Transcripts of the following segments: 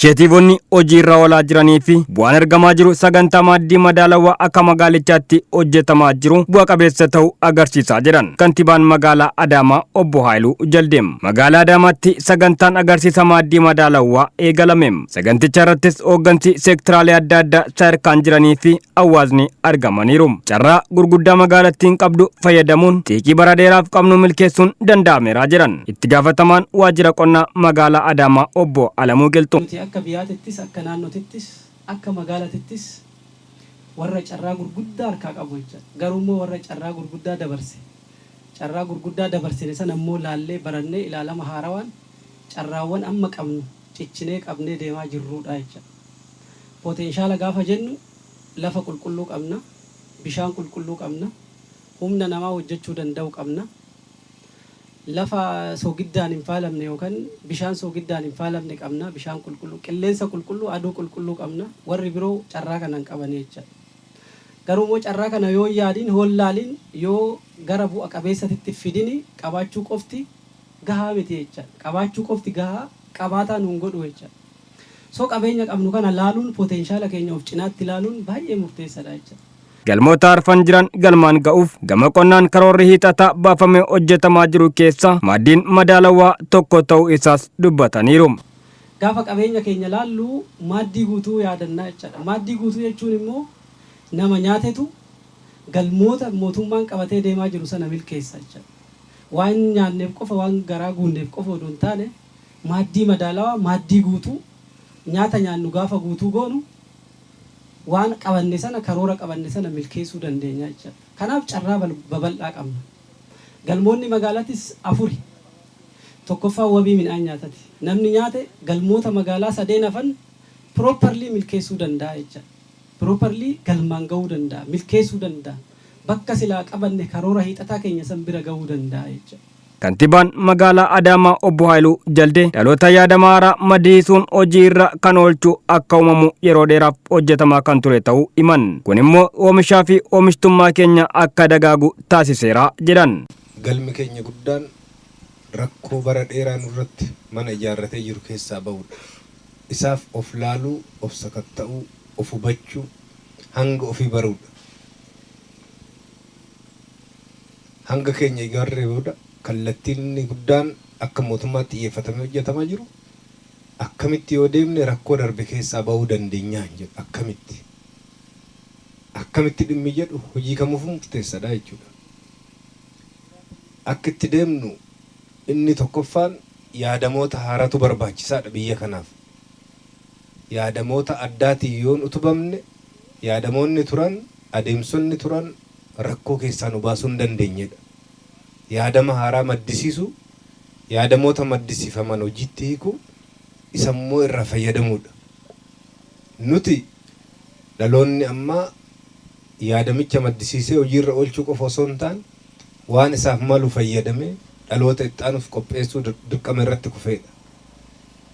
Inisheetiivonni hojiirra oolaa jiranii fi bu'aan argamaa jiru sagantaa maaddii madaalawaa akka magaalichaatti hojjetamaa jiru bu'a qabeessa ta'uu agarsiisaa jedhan kantibaan magaalaa Adaamaa obbo Haayiluu Jaldeem. Magaalaa Adaamaatti sagantaan agarsiisa maaddii madaalawaa eegalame. Saganticha irrattis hooggansi seektaraalee adda addaa sadarkaan jiranii fi hawaasni argamaniiru. Carraa gurguddaa magaalattiin qabdu fayyadamuun xiiqii bara dheeraaf qabnu milkeessuun danda'ameera jedhan itti gaafatamaan waajjira qonnaa magaalaa Adaamaa obbo Alamuu Qilxuu. Nuti akka biyyaatittis, akka naannotittis, akka magaalatittis warra carraa gurguddaa harkaa qabu jechaadha. Garuu immoo warra carraa gurguddaa dabarse, carraa gurguddaa dabarsine sana immoo laallee barannee ilaalama haarawaan carraawwan amma qabnu cichinee qabnee deemaa jirruudha jechaadha. Pooteenshaala gaafa jennu lafa qulqulluu qabna, bishaan qulqulluu qabna, humna namaa hojjechuu danda'u qabna. Lafa soogiddaan hin faalamne yookan bishaan soogiddaan hin faalamne qabna, bishaan qulqulluu, qilleensa qulqulluu, aduu qulqulluu qabna. Warri biroo carraa kana hin qabani jechaadha. Garuu immoo carraa kana yoo hin yaadin, hoo hin laalin, yoo gara bu'a qabeessatitti hin fidini qabaachuu qofti gahaa miti jechaadha. Qabaachuu qofti gahaa qabaataa nu hin godhu jechaadha. So qabeenya qabnu kana laaluun, potenshaala keenya of cinaatti laaluun baay'ee murteessadha jechaadha. Galmoota arfan jiran galmaan ga'uuf gama qonnaan karoorri hiixataa baafamee hojjetamaa jiru keessaa maaddiin madaalawaa tokko ta'uu isaas dubbataniiru. Gaafa qabeenya keenya laallu maaddii guutuu yaadanna jechaadha. Maaddii guutuu jechuun immoo nama nyaatetu galmoota mootummaan qabatee deemaa jiru sana milkeessa jechaadha. Waan nyaanneef qofa, waan garaa guunneef qofa odoo hin taane maaddii madaalawaa, maaddii guutuu, nyaata nyaannu gaafa guutuu goonu waan qabanne sana, karoora qabanne sana milkeessuu dandeenya jechaadha. Kanaaf carraa babal'aa qabna. Galmoonni magaalatis afuri. Tokkoffaan wabii midhaan nyaatati. Namni nyaate galmoota magaalaa sadeen hafan properly milkeessuu danda'a jechaadha. Properly galmaan ga'uu danda'a, milkeessuu danda'a. Bakka silaa qabanne karoora hiixataa keenya san bira ga'uu danda'a jechaadha. Kantibaan magaalaa Adaamaa obbo Haayiluu Jaldee dhaloota yaadama haaraa maddisiisuun hojii irra kan oolchu akka uumamu yeroo dheeraaf hojjetamaa kan ture ta'uu himan. Kun immoo oomishaa fi oomishtummaa keenya akka dagaagu taasiseera jedhan. Galmi keenya guddaan rakkoo bara dheeraa nurratti mana ijaarratee jiru keessaa ba'uudha. Isaaf of laaluu, of sakatta'uu, of hubachuu, hanga ofii baruudha. Hanga keenya eega barree booda kallattiin inni guddaan akka mootummaatti xiyyeeffatamee hojjetamaa jiru akkamitti yoo deemne rakkoo darbe keessaa ba'uu dandeenyaa hin jedhu. Akkamitti? Akkamitti dhimmi jedhu hojii kamuufuu murteessadha jechuudha. Akka itti deemnu inni tokkoffaan yaadamoota haaratu barbaachisaadha biyya kanaaf. Yaadamoota addaatiin yoon utubamne yaadamoonni turan, adeemsonni turan rakkoo keessaa nu baasuu hin dandeenyedha. Yaadama haaraa maddisiisuu, yaadamoota maddisiifaman hojiitti hiikuu, isammoo irraa fayyadamuudha. Nuti dhaloonni ammaa yaadamicha maddisiisee hojiirra oolchuu qofa osoo hin taane waan isaaf malu fayyadamee dhaloota itti aanuuf qopheessuu dirqama irratti kufeedha.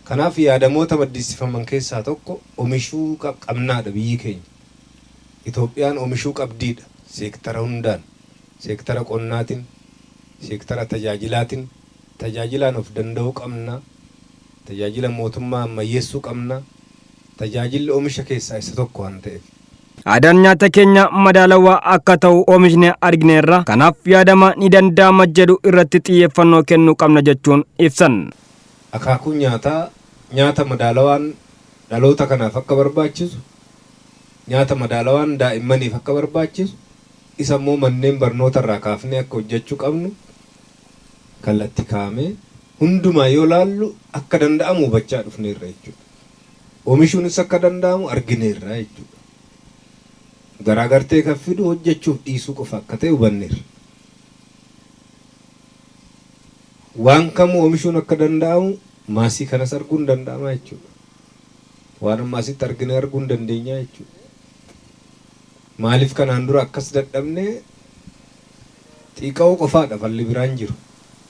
Kanaaf yaadamoota maddisiifaman keessaa tokko omishuu qabnaadha biyyi keenya. Itoophiyaan omishuu qabdiidha seektara hundaan, seektara qonnaatiin, seektara tajaajilaatiin, tajaajilaan of danda'uu qabna, tajaajila mootummaa ammayyeessuu qabna, tajaajilli omisha keessaa isa tokko waan ta'eef. Aadaan nyaata keenya madaalawaa akka ta'u oomishne argineerra, kanaaf yaadama ni danda'ama jedhu irratti xiyyeeffannoo kennuu qabna jechuun ibsan. Akaakuun nyaataa nyaata madaalawaan dhaloota kanaaf akka barbaachisu, nyaata madaalawaan daa'immaniif akka barbaachisu, isa immoo manneen barnoota irraa kaafnee akka hojjechuu qabnu kallatti kaa'amee hundumaa yoo laallu akka danda'amu hubachaa dhufneerra jechuudha. Oomishuunis akka danda'amu argineerra jechuudha. Garaagartee kan fidu hojjechuuf dhiisuu qofa akka ta'e hubanneerra. Waan kamuu oomishuun akka danda'amu maasii kanas arguun danda'ama jechuudha. Waan amma asitti argine arguu hin dandeenya jechuudha. Maaliif kanaan dura akkas dadhabnee xiiqa'uu qofaadha falli biraan jiru.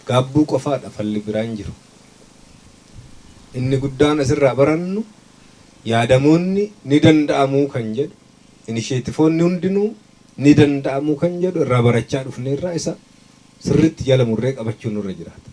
Gaabbuu qofaadha falli biraan jiru. Inni guddaan asirraa barannu yaadamoonni ni danda'amuu kan jedhu, inisheetifoonni hundinuu ni danda'amuu kan jedhu irraa barachaa dhufneerraa isa sirriitti jala murree qabachuun nurra jiraata.